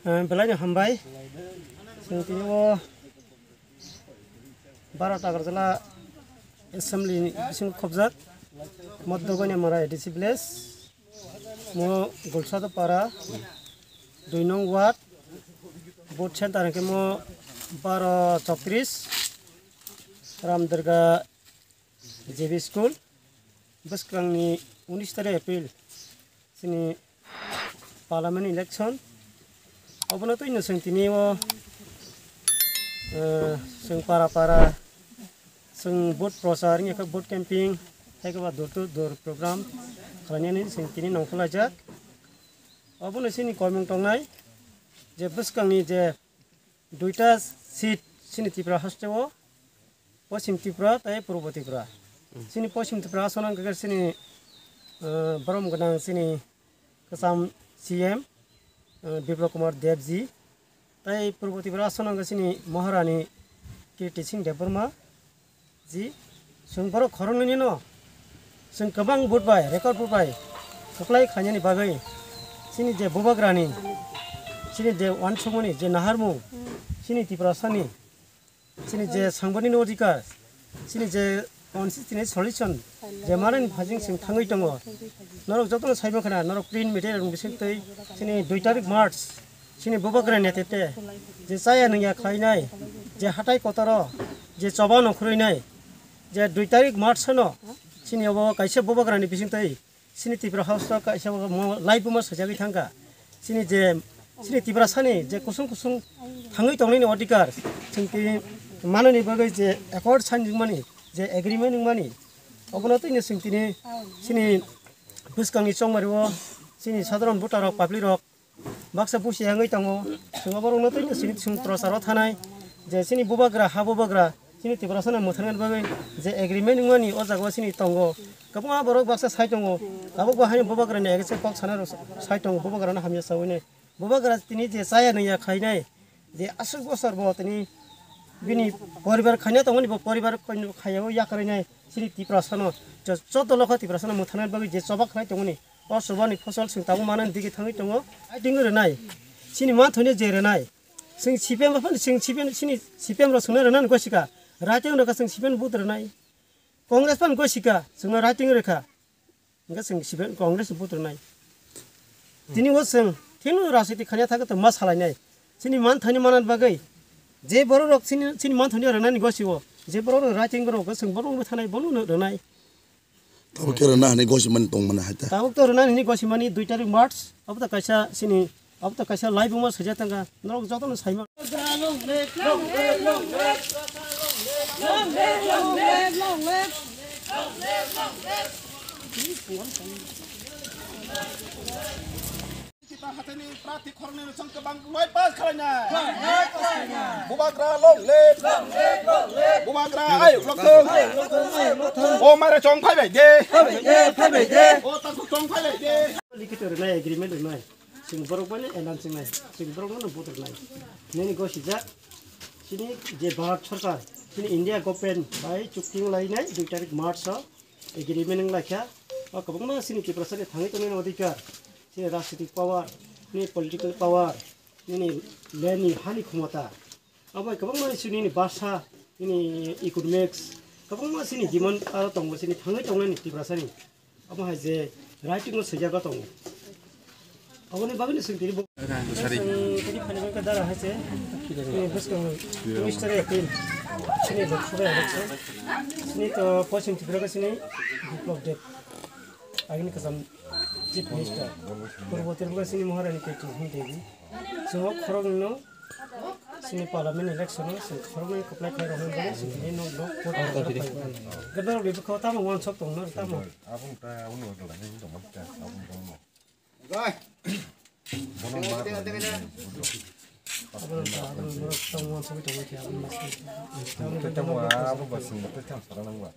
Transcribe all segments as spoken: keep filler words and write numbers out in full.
Eh, belai no hambai. Chwng tini o baro Takarjala Assembly ni bisingo khobjak. Moddogonia Mara A D C village. Mo Gulsada Para, dui nong ward. Vote center hwnkhe mo baro chowtris, Ramdurga J B school. Bwskangni unis tarik April chini parliament election. Obono twi no chwng tini o, eh, chwng para para chwng vote prochar wngya khe vote camping, hai khe ba door to door program khlainani chwng tini nongkhorlaijak. Obono chini koimung tongnai je bwskangni je duita seat chini Tripura haste o, Poschim Tripura tei Purbo Tripura. Chini Poschim Tripura aswk nang khe chini, eh, borom gwnang chini kwcham C M, eh, Biplab Kumar Deb ji. Tei Purbo Tripura aswk nang khe chini Maharani Kirti Singh Debbarma ji. Chwng borok khoroknwini no chwng kwbang vote bai, record vote bai kwplai khlainani bagwi chini je bubagrani, chini je uansukmani je naharmung, chini Tiprasani, chini je sangbanini odhikar, chini je constitutional solution, je manani phajing chwng thangwi tongo. Norok jotono saimankha na, norok print media rokni bisingtwi chini dui tarik March, chini bubagra netete, je chaya nungya khlainai, je hatai kotoro, je choba no khurwinai, je dui tarik March sano, chini obo kaisa bubagrani bisingtwi, chini Tripura House o kaisa mo laibuma sajagwi thangkha. Chini je, chini Tiprasani je kusung kusung thangwi tongnani odhikar, chini manani bagwi je accord sign wngmani, je agreement wngmani, obono twino chwng tini chini bwskangni chongmario chini sadharon voter rok, public rok, baksa busi yangwi tongo. Chwng oborokno tei chini chwng procharo thanai je chini bubagra, ha bubagra, chini Tiprasano mwthangna bagwi je agreement wngmani o jaga o chini tongo. Kwbangma borok baksa sai tongo. Tabuk bo haino bubagrani against kok sana rok sai tongo, bubagrano hamya sawi nai. Bubagra tini je chaya nungya khainai, je aswk bosor bo tini bini poribar khaina tongmani, bo poribar khaiya o yakarwi nai chini Tiprasano, jo-, joto lokha Tiprasano mwthangna bagwi je choba khlai tongmani. O chobani phosol chwng tabuk manani digi thangwi tongo. Writing rwnai. Chini manthoni je rwnai. Chwng C P M rok phano chwng C P M, chini C P M rok chwngno rwnani gosika. Writing rwkha chwng C P M vote rwnai. Congress phano gosika chwngno writing rwkha. Hwnkhe chwng C P M Congress ni vote rwnai. Tini o chwng thino rajniti khanya thangkhe tong ma salainai. Chini manthoni manani bagwi. Je borok rok chini, chini manthoni rwnani gosio. Je borok rok writing rok chwng borok no thanai bono rwnai. Tabuk khe rwna hwnwi gosimani tongmani hai ta. Tabuk to rwna hwnwi gosimani dui tarik March, abo to kaisa sini, abo to kaisa laibuma swijak tangka. Norok jotono saima. Kita hathani prarthi khoroknwi no chwng kwbang wai pass khlainai. Bubagra long live. Bubagra ayuk lokthung. O mare chong phaibai de. O takhuk chong phaibai de. Likito rwnai, agreement rwnai. Chwng borok bai elan chingnai. Chwng borok no vote rwnai. Nini gosijak. Chini je Bharat Sarkar, chini India government bai chukti lainai dui tarik March o agreement wng laikha. O kwbangma chini Tiprasa ni thangwi tongmani odhikar. Chini rajnitik power, nini political power, nini land ni hani khumota. Abo hai kwbangma nini basa, nini economics, kwbangma chini demand aro tongo chini thangwi tongnani Tiprasa ni. Abo hai je writing o swijak tongo. Aboni bagwi ni chwng tini bo-, chwng tini phani bagwi dara hai se, chini bwskang unis tarik April, chini Lok Sabha election, chini to Poschim Tripura ka chini Biplab Deb, agini kwcham Chief Minister, Purbo Tripura chini Maharani K T Hung Devi, chwng o khoroknwi no, chini parliament election o chwng khoroknwi kwplai khlai rok hwnwi chwng tini no, no vote rok khlai. Gwnang rok ni bwkha o tamo uansuk tong no tamo. Aboni ta, aboni wngkha lai, aboni tongma ta, aboni tongma. Bono ma rwmani, bono. Aboni ta, aboni borok tamo uansugwi tongwi khe, aboni ma sini. Tamo abo ba sini, tamo sara nang ba.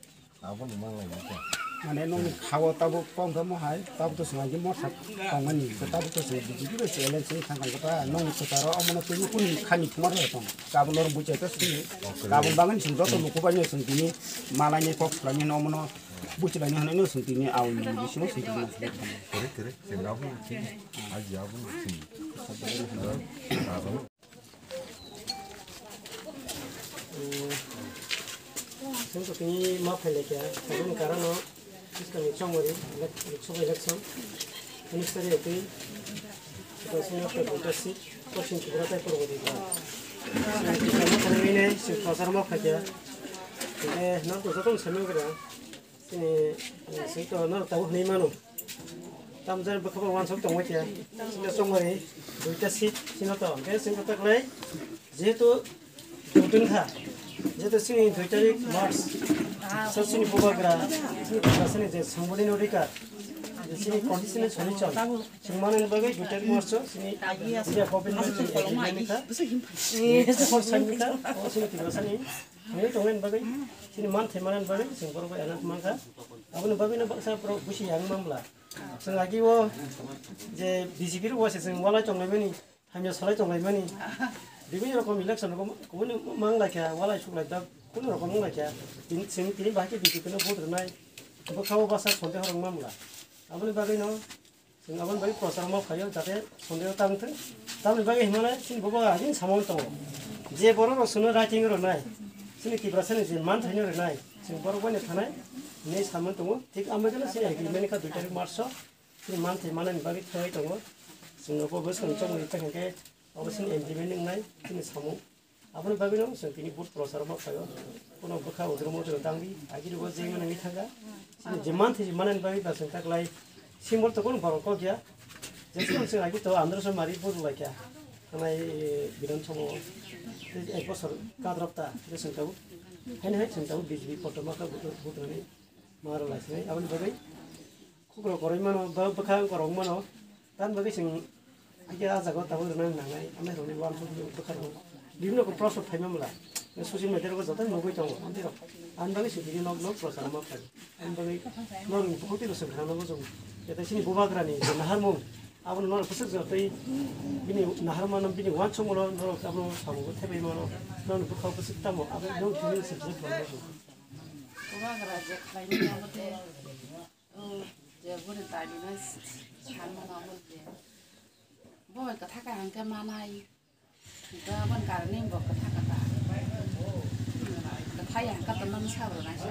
Aboni manglai nang khe. Mane nong khawo tabuk kong khe mo hai, tabuk to swngai khe mo sak tongmani, tabuk to swngai B J P bai se alliance wngwi thang kang khe ta, nong kwcharo omono twi kuni khani thumar tong. Kabun norok buchai ta sini. Kabun bangani sini joto luku bai no sini tini malai ni kok swlai ni omono. Buchilai ni hanai no sung tini awi ni bising sung tini. Kere, kere, sing abu sing. Aji abu sing. Sung to tini ma phailai kya, sabun karano, siskang ni chongori, elek-, Lok Sabha election, minister ya twi, kita sung to buta si, ko sing kibra tai purbo di ba. Sung to ma phailai ni, sung pasar ma phaikya. Eh, nang to joto sami kira. Chini, eh, sing to norok tabuk hwnwi mano. Tamjani bwkhabo wansuk tongwi khe. Chini chongmani duita seat chini to. Hwnkhe chini to taklai jehetu voting kha, jehetu chini dui tarik March, so chini bubagra, chini bubagra chini je Sambudin Odhikar, chini constitutional solution, chwng manani bagwi dui tarik March o chini India government ni agreement kha. Chini Tiprasani Hwnwi tongnaini bagwi, chini manthai manani bagwi, chwng borok bai anat mankha. Aboni bagwino baksa borok busi yang manbla. Chwng agi o je B J P rok se chwng walai tonglaimani, hamya salai tonglaimani. Bibini rokom election rokom kubuni manglaikha, walai suklaijak, kunu rokom wnglaikha. Tini, chwng tini bahai khe B J P no vote rwnai, bwkha o baksa sonde horok manbla. Aboni bagwino Chwng aboni bagwi prochar ma phaio, jate sondeho tang thung. Tamoni bagwi himnai chini bobo agini samung tongo. Je borok rok chwngno writing rwnai, chini Tiprasani je manthaino rwnai, chwng borok bai no thanai hinwi samung tongo. Thik amo khe chini agreement kha dui tarik March o chini manthai manani bagwi thangwi tongo. Chwngno bo bwskang chongwi tongkha khe obo chini agreement wngnai chini samung. Aboni bagwino chwng tini vote prochar ma phaio. Kono bwkha udromo chwng tangdi, agirok o jengmani wngwi thangkha. Chini je manthai manani bagwi ba chwng taklai symbol to kono borok kok ya. Jeswng chwng agi to andro so mari vote laikha. Thanai Bidhan Sabha o tei ek bosor kadrop ta, tei chwng tabuk. Haino hai chwng tabuk B J P kotorma kha vote, vote rwnani ma rw lai sinai. Aboni bagwi Khukro koroi mano, ba bwkha korok mano. Tan bagwi chwng hakhe ah jaga o tabuk rwna nangnai, amai rokni uansuk bwkha rok. Bibino kok prochar phaima mla. Social media rok joto nugwi tongo, amtwi rok. Ani bagwi chwng bini nok nok prochar ma phaio. Ani bagwi norokni bukhuk twi rok chwng khna nango chwng. Kete chini bubagrani je naharmung, abono norok bwswk jotoi bini naharmano, bini uansukmano norok abono samungo thepai mano. Norokni bwkha bwswk tamo, abo norok bini se bwswk khlai mano. Bubagra je khlaimani abo tei O je bwrwi dabi no sanmano abo je. Bo bai kwtha kaham khe manai. Hwnkhe aboni karwi bo kwtha kwtha. Kwtha ya hwnkhe to nang sabo naisa.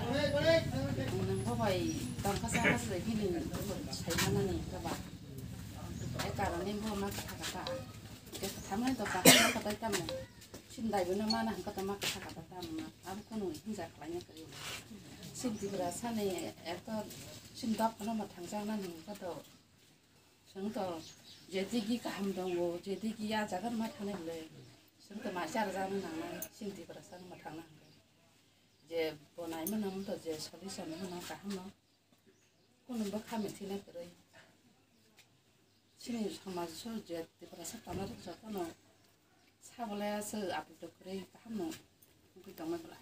Nwng bo bai tongkha sa kha se bini sai manani hwnkhe ba. Ai karwi bo ma kwtha kwtha. Hwnkhe kwtha mani to kwtha kwtha tamo. Chini daibino mana hwnkhe to ma kha kha ta tamo ma. Abo kunu hinja khlaina kwrwi. Chini Tripura sani ekto chini dophano ma thangjaknani hwnkhe to. Chwng to je digi kaham tongo, je digi a jaga ma thanai bwle. Chwng to ma charwjakna nangnai chini Tripura sani ma thangna hwnkhe. Je bo naimano to je solution hwnno kaham no. Kunu bwkha mithina kwrwi. Chini somaj o je Tiprasa tongnai rok jotono sabole aswk apitok kwrwi kaham no wngwi tongma bwla.